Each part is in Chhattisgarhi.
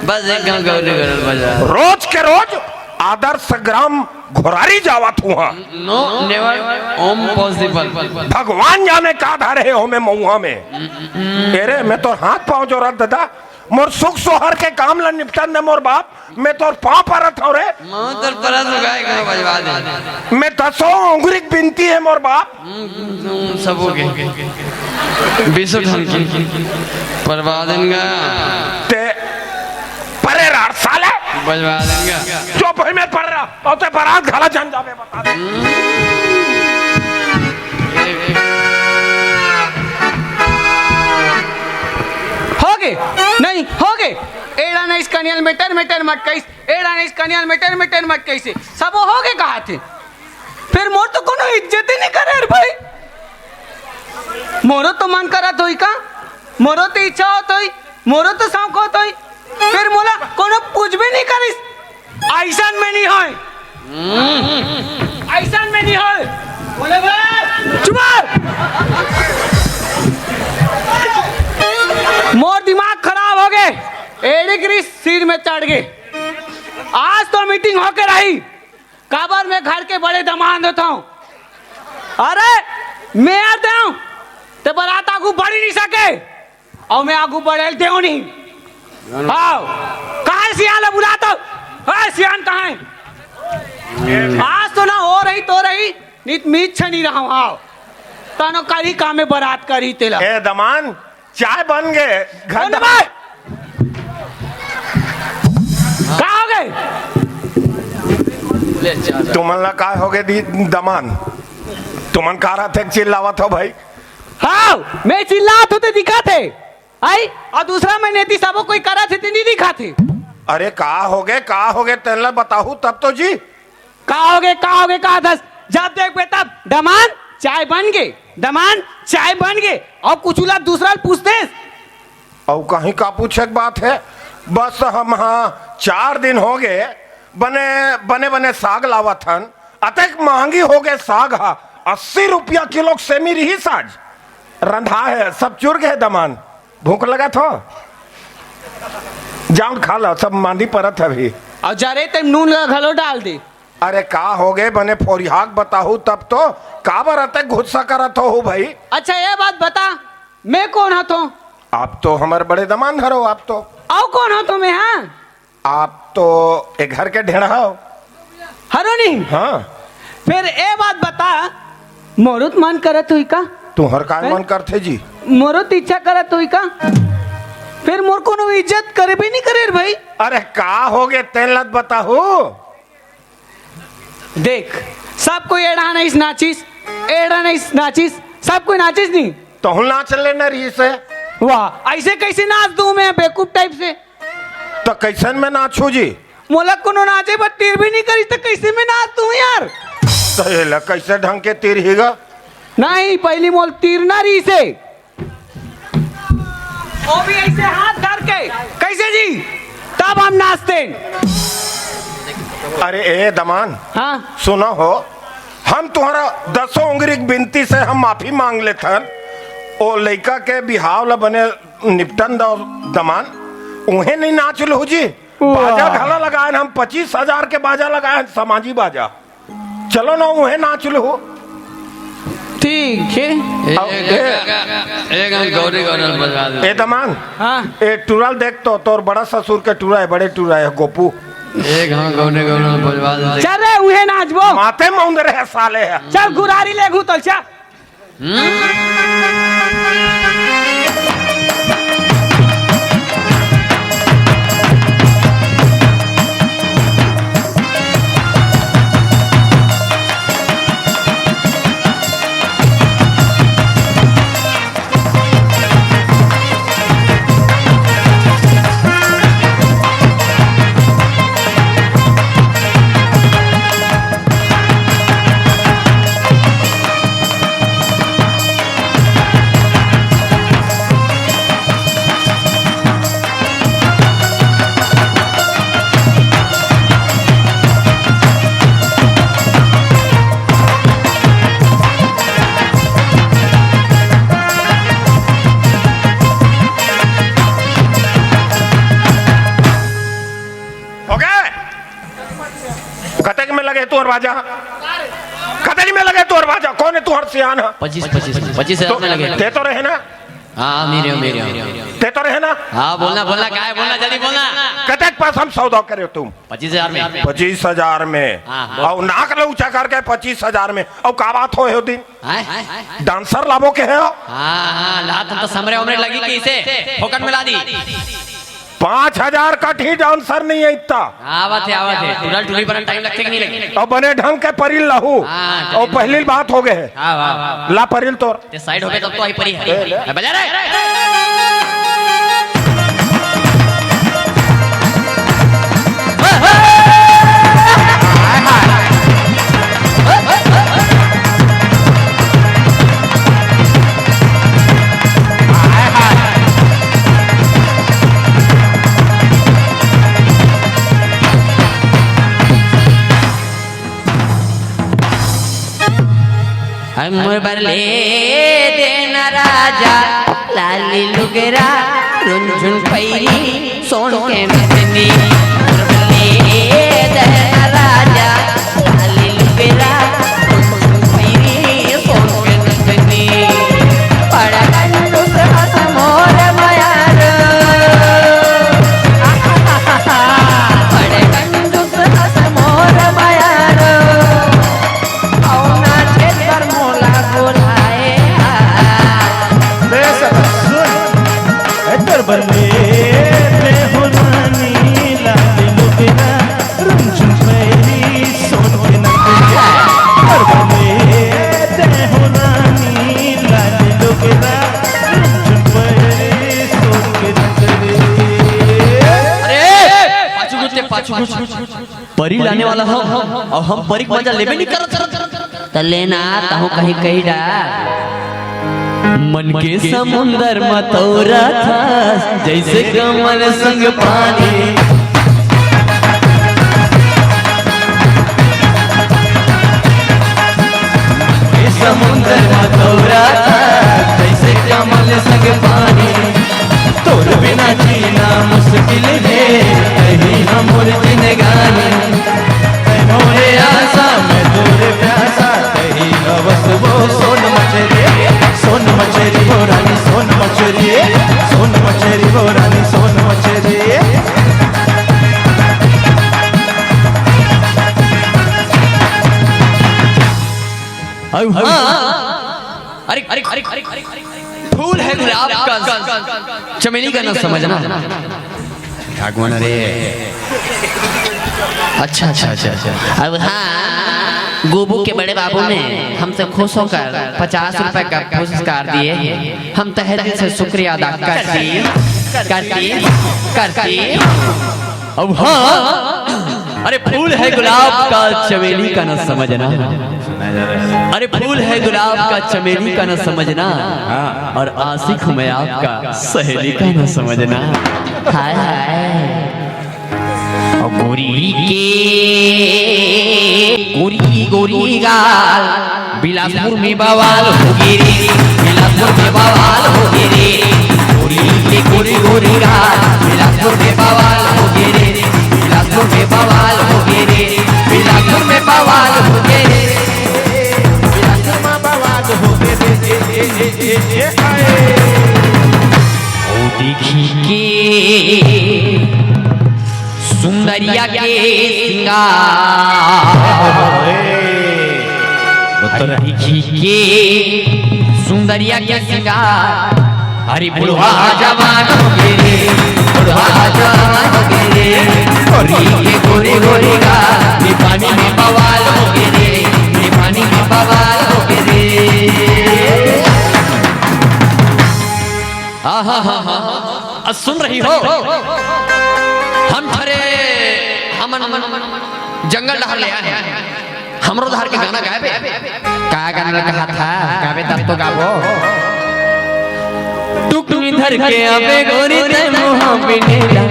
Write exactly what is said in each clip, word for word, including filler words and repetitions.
बस एक घांव गौरी गौरल बजा। रोज के रोज आदर्श ग्राम घोरारी जावत हुआ। No, never, impossible। भगवान जाने का धरे हे ओमे मऊहा में। अरे, मैं तो हाथ पांव जोरत दादा, मोर सुख सोहर के काम ला निपटन दे मोर बाप, मैं तोर पांव परत हंव रे। मैं तोर परत हंव, गाय के बजवा दे। मैं दसों उंगरी के बिनती हे मोर बाप। हम्म, सबो के। बीसों ठन के। परवा देन गा। ते परे रह साले। बजवा देन गा। चुप होई, मैं परे रह। अउ ते बरात घला झन जाबे, बता दे। होगे? नहीं, होगे। एड़ा नहीं इस कनियल में टर में टर मटकाइस। एड़ा नहीं इस कनियल में टर में टर मटकाइस। सबो होगे कहाथे। फेर मोर तो कोनो इज्जत ही नहीं करे रे भाई। मोरो तो मन करत होई का? मोरो तो इच्छा होत होई, मोरो तो शौक होत होई। फेर मोला कोनो पूछबे नहीं करिस। अइसन में नहीं होय। अइसन में नहीं होय। बोले बे। चुप रह। मोर दिमाग खराब होगे। एड़ी गिरी सिर में चढ़ गे। आज तो मीटिंग होके रही। काबर मैं घर के बड़े दमांद होत हंव। अरे, मैं यार देंव, ते बरात आगू बढ़ ही नहीं सके। अउ मैं आगू बढ़े ल देंव नहीं। हाव, कहां हे सियान ला बुलात हव? हां, सियान कहां हे? आज तो ना हो रही तो रही, नित मीत छनी रहा हाव। तनो करी का में बरात करी तेला। ए दमांद, चाय बन गे, घर कौन दा- बा? का होगे? ले, चाय। तुमन ला का होगे दी-, दमांद? तुमन का रथे चिल्लावत हव भाई? हाव, मैं चिल्लात हंव ते दिखत हे। आई, अउ दूसरा मैं नेती सबो कोई करत हे ते नहीं दिखत हे। अरे का होगे, का होगे, तेन ला बताहू तब तो जी। का होगे, का होगे, का दस? जब देखबे तब, "दमांद, चाय बन गे, दमांद, चाय बन गे।" अउ कुछू ला दूसरा ल पूछतेस। अउ कहीं का पूछे के बात हे? बस हम, हां, चार दिन होगे, बने, बने, बने साग लावत हन। अतेक महंगी होगे साग हा, अस्सी रुपया किलो के सेमी रिहिस आज। रंधा हे, सब चुर गे हे दमांद। भूख लगत हो? जाओ खा लो, सब मांदी परत हे अभी। अउ जरे तेम नून ला घलो डाल दे। अरे का होगे बने फोरिहा के बताहू तब तो, काबर अतेक गुस्सा करत हो भाई? अच्छा ये बात बता, मैं कोन हंव तो? आप तो हमर बड़े दमांद हरो आप तो। अउ कोन हंव तो मैं, हां? आप तो ए घर के ढेड़हा हो। हरो नहीं? हां। फेर ए बात बता, मोरो त मन करत होई का? तुंहर काय हैं? मन करथे जी? मोरो त इच्छा करत होई का? फेर मोर कोनो इज्जत करबे नहीं करे रे भाई। अरे का होगे तेन ला त बताहू? देख, सब कोई एड़ा नहीं नाचिस, एड़ा नहीं नाचिस, सब कोई नाचिस नहीं। तहूं नाच लेना रहिस हे। वाह, अइसे कइसे नाच दूं मैं बेवकूफ टाइप से? त कइसन में नाचहू जी? मोला कोनो नाचे बर तीर भी नहीं करिस, त कइसे में नाच दूं यार? त एला कइसे ढंग के तीरही गा? नहीं, पहिली मोला तीरना रहिस हे। वो भी अइसे हाथ धर के, कइसे जी? तब हम नाचतेन। अरे ए दमांद, हां। सुनो हो, हम तुंहर दसों उंगरी के बिनती से हम माफी मांग लेथन। ओ लइका के बिहाव ला बने निपटन दव दमांद, उहें नहीं नाच लहू जी। वाह। बाजा घला लगाएन हम, पच्चीस हजार के बाजा लगाएन, समाजी बाजा। चलो ना, उहें नाच लहू। ठीक हे। एक, ए, एक, एक गौरी गौरल बजा दे। ए दमांद, हां। ए टूरा ल देख तो, तोर बड़ा ससुर के टूरा हे, बड़े टूरा हे, गोपू। एक हां गौरी गौरल बजवा दे। चल रे, उहें नाचबो। माते मौंद रहे साले हे। चल, गुरारी ले घू तल, चल। तोर बाजा? कतरी में लगे तोर बाजा? कौन है तुंहर सियान ह? पच्चीस, पच्चीस, पच्चीस हजार तो में लगे। ते तो रहे ना? हाँ, मेरे हो, मेरे हो। ते तो रहे ना? हाँ, बोलना, बोलना, का है, बोलना, जल्दी बोलना। कतेक पैसा में सौदा करे तुम? पच्चीस हजार में। पच्चीस हजार में। हाँ, हाँ। अउ नाक ल ऊंचा करके पच्चीस हजार में। अउ का बात होय हे ओ दिन? हैं? डांसर लाबो कहे हो? हाँ, हाँ, लात हम तो समरे उमरे लगी कि इसे फोकट में ला दी। पाँच हजार कटही डांसर नहीं है इतना। आवत हे, आवत हे। टूरा टूरी बर टाइम लगथे कि नहीं लगे? अउ बने ढंग के परी ल लाहू। हाँ, अउ पहली बात हो गे हे। हाँ, वाह, वाह, वाह। ला परी ल तोर। ते साइड होबे तब तो आही परी हे। ए, ले। ए, बजा रे। हमर बर ले देना राजा, लाली लुगरा, रुनझुन पैरी, सोन के नथनी। हमर बर ले देना राजा, लाली लुगरा, रुनझुन पैरी, सोन के नथनी। बड़ा कंजूस हस मोर मयार, बड़ा कंजूस हस मोर मयार। अउ नाचे बर मोला बोलाए हा। बेशक, सुन, ए तोर बल्ले में हो रानी लाल लुगरा, रुनझुन पैरी सोन के नथनी। तोर बल्ले में हो रानी लाल लुगरा, रुनझुन पैरी सोन के नथनी। अरे, पाछू घुच, पाछू घुच। परी लाने वाला हम, अउ हम परी के मजा लेबे नहीं करत। त लेना, तहूँ कहीं कही डा। मन के समुंदर म तौरा था, जैसे कमल संग पानी। मन के समुंदर म तौरा था, जैसे कमल संग पानी। तोर बिना जीना मुश्किल हे, कहीं हमर जिंदगानी। तै मोरे आसा, मैं तोरे प्यासा, तही हवस वो सोन मछरी, सोन मछरी वो रानी, सोन मछरी, सोन मछरी वो रानी, सोन मछरी। अउ हाँ, अरे, अरे, अरे, अरे, फूल है गुलाब का, चमेली का ना समझना। ठाकुर रे। अच्छा, अच्छा, अच्छा, अच्छा। अब हाँ, गोबू के बड़े बाबू ने हमसे खुश होकर पचास रुपए का पुरस्कार दिए। हम तहे दिल से शुक्रिया अदा करती, करती, करती। अब हाँ, अरे फूल है गुलाब का, चमेली का ना समझना। अरे फूल है गुलाब का, चमेली का ना समझना। हाँ। और आशिक हूँ मैं आपका, सहेली का ना समझना। हाय, हाय। और गोरी के, गोरी, गोरी गाल, बिलासपुर में बवाल हो गे रे, बिलासपुर में बवाल हो गे रे। गोरी के गोरी गोरी गाल, बिलासपुर में बवाल हो गे रे, बिलासपुर में बवाल हो गे रे, बिलासपुर में बवाल हो गे रे, बिलासपुर में बवाल हो गे रे। ए, ए, ए, ए, ए, हाय। ओ देखी के सुंदरिया के सिंगार, अरे देखी के सुंदरिया के सिंगार। अरे बुढ़वा जवान हो गे रे, बुढ़वा जवान हो गे रे। गोरी के गोरी गोरी गाल, ये पानी में बवाल हो गे रे, ये पानी में बवाल हो गे रे। आहा हा हा। अब सुन रही हो, हम ठरे, हमन जंगल डहर ले आए हैं। हमरो डहर के गाना गाबे। का गाना कहा था? गाबे तब तो गाबो। टुकनी धर के आबे गोरी ते मुहा बिनेला।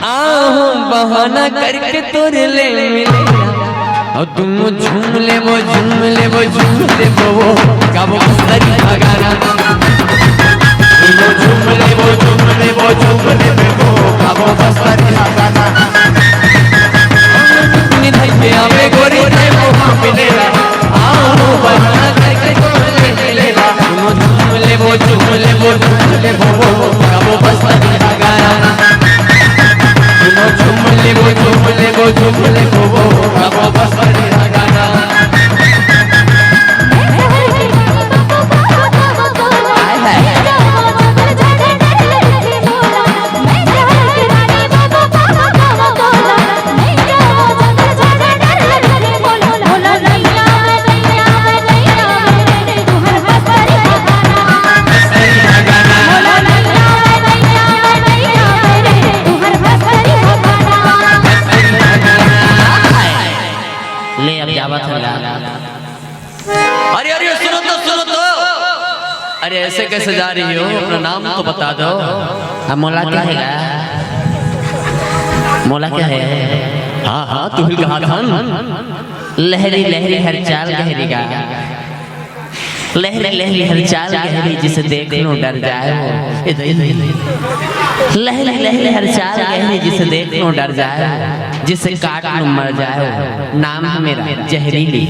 आहो बहाना करके तोरे ले मिलेला। अउ तुम झूम लेबो, झूम लेबो, झूम लेबो, वो गाबो बस्तरी का गाना। तुम झूम लेबो, झूम लेबो, झूम लेबो, वो गाबो बस्तरी का गाना। निधन पे आवे गोरी अरे, ऐसे कैसे जा रही हो? अपना नाम तो बता दो। अब मोला क्या है? मोला क्या है? हाँ हाँ, तू ही कहा था। लहरी लहरी हर चाल गहरी गा। लहरी लहरी हर चाल गहरी, जिसे देख लो डर जाए वो। लहरी लहरी हर चाल गहरी, जिसे देख लो डर जाए वो, जिसे काट लो मर जाए वो। नाम है मेरा जहरीली।